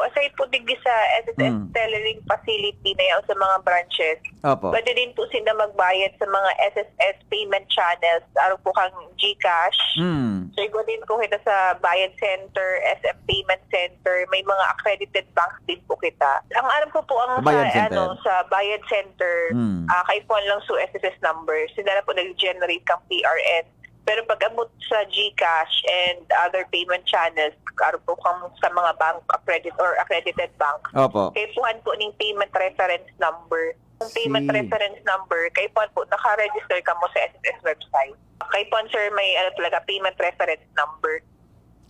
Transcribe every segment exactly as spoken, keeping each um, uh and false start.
Aside po digdi sa S S S Mm. Telelink facility na yan sa mga branches, Opo. pwede din po sila magbayad sa mga S S S payment channels. Araw po kang GCash. Mm. So, iba din po kita sa Bayad Center, S M Payment Center. May mga accredited banks din po kita. Ang alam ko po, ang Sa Bayad sa, Center. ano, sa Bayad Center, Mm. ah, kaipuhan lang sa S S S number. Sila na po nag-generate kang P R N. Pero pag abot sa GCash and other payment channels, araw po kang sa mga bank accredit or accredited bank, Opo. kaipuhan po ning payment reference number. Ang payment Si- reference number, kaipuhan po, naka-register ka mo sa S S S website. Kaipuhan, sir, may ano talaga, payment reference number.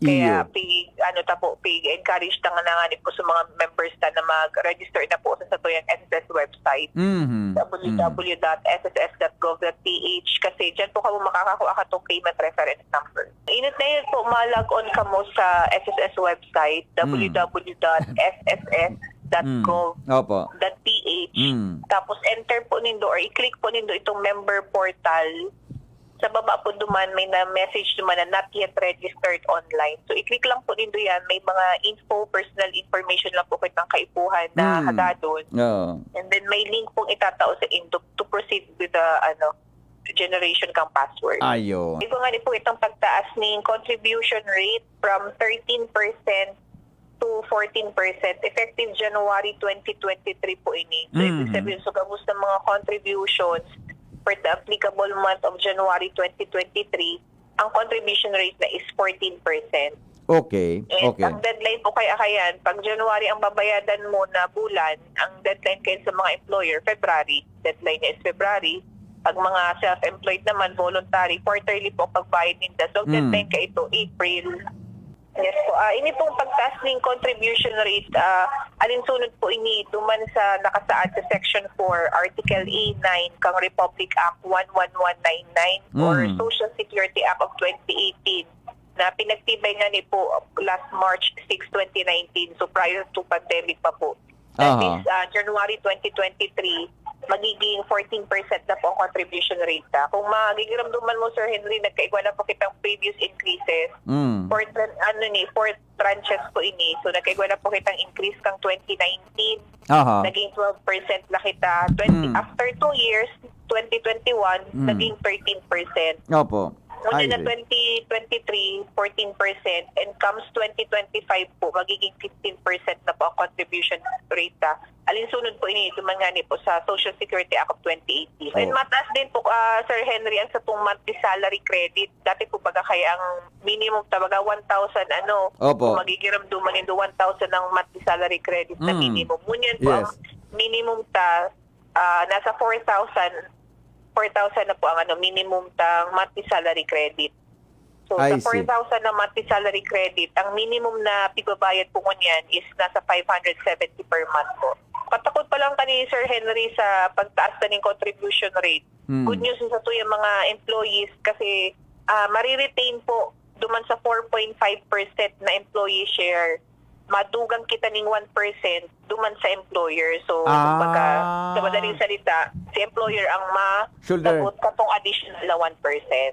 Kaya, Iyo. pig, ano ta po, pig-encourage ta nga na nga po sa mga members ta na mag-register na po sa satuyang S S S website. Mhm. W W W dot S S S dot gov dot P H kasi dyan po kamo makakakuha ka itong payment reference number. Inot na yun po, ma-log on kamo sa S S S website, Mm. W W W dot S S S dot gov Mm. Opo. dot P H. Mm. Tapos enter po nindo or i-click po nindo itong member portal. Sa baba po duman, may na-message duman na not yet registered online. So, i-click lang po nindo yan. May mga info, personal information lang po kitang kaipuhan na Mm. hagadon. Oo. And then, may link pong itatao sa indo to proceed with the, ano, generation kang password. Ayo. Iba nga ni po itong pagtaas ning contribution rate from thirteen percent to fourteen percent effective January twenty twenty-three po ini. So, ibig Mhm. sabihin, sa gabos ng mga contributions for the applicable month of January twenty twenty-three, ang contribution rate na is fourteen percent. Okay. And Okay. ang deadline po kaya kayan, pag January ang babayadan mo na bulan, ang deadline kayo sa mga employer, February. Deadline niya is February. Pag mga self-employed naman, voluntary, quarterly po ang pagbayad ninda. So, ang Mm. deadline ka ito, April. Yes po. Ah, ini pong pagtaas ning contribution rate, ah, alinsunod po ini duman sa nakasaad sa Section four, Article A nine kang Republic Act one one one nine nine or Mm. Social Security Act of twenty eighteen na pinagtibay nga ni po last March six, twenty nineteen. So, prior to pandemic pa po. That Aha. is, ah, January twenty twenty-three, magiging fourteen percent na po ang contribution rate ta. Kung magigiramduman mo, Sir Henry, nagkaigwa na po kitang previous increases. Mm. Four, tran- ano ni, four tranches po ini. So, nagkaigwa na po kitang increase kang twenty nineteen. Aha. Naging twelve percent na kita. twenty, Mm. After two years, twenty twenty-one, Mm. naging thirteen percent. Opo. Ngunyan I na see. twenty twenty-three, fourteen percent, and comes twenty twenty-five po, magiging fifteen percent na po ang contribution rate ta. Alinsunod po ini, duman nga ni po sa Social Security Act of twenty eighteen. And Oh. mataas din po, ah, Sir Henry, ang sa itong monthly salary credit. Dati po baga kaya ang minimum ta baga one thousand, ano, Opo. kung magigiramduman nindo, one thousand ang monthly salary credit na Mm. minimum. Ngunyan po, Yes. ang minimum ta, ah, nasa four thousand, four thousand na po ang, ano, minimum tang monthly salary credit. So, I sa see. four thousand na monthly salary credit, ang minimum na pigbabayad po ngunyan is nasa five hundred seventy per month po. Patakot pa lang kani Sir Henry sa pagtaas na ning contribution rate. Hmm. Good news sa tuyang mga employees kasi, ah, mariretain po duman sa four point five percent na employee share, madugang kita ning one percent duman sa employer. So, Ah. kumbaga, sa madaling salita, si employer ang ma- Shoulder. Tapos katong additional na one percent.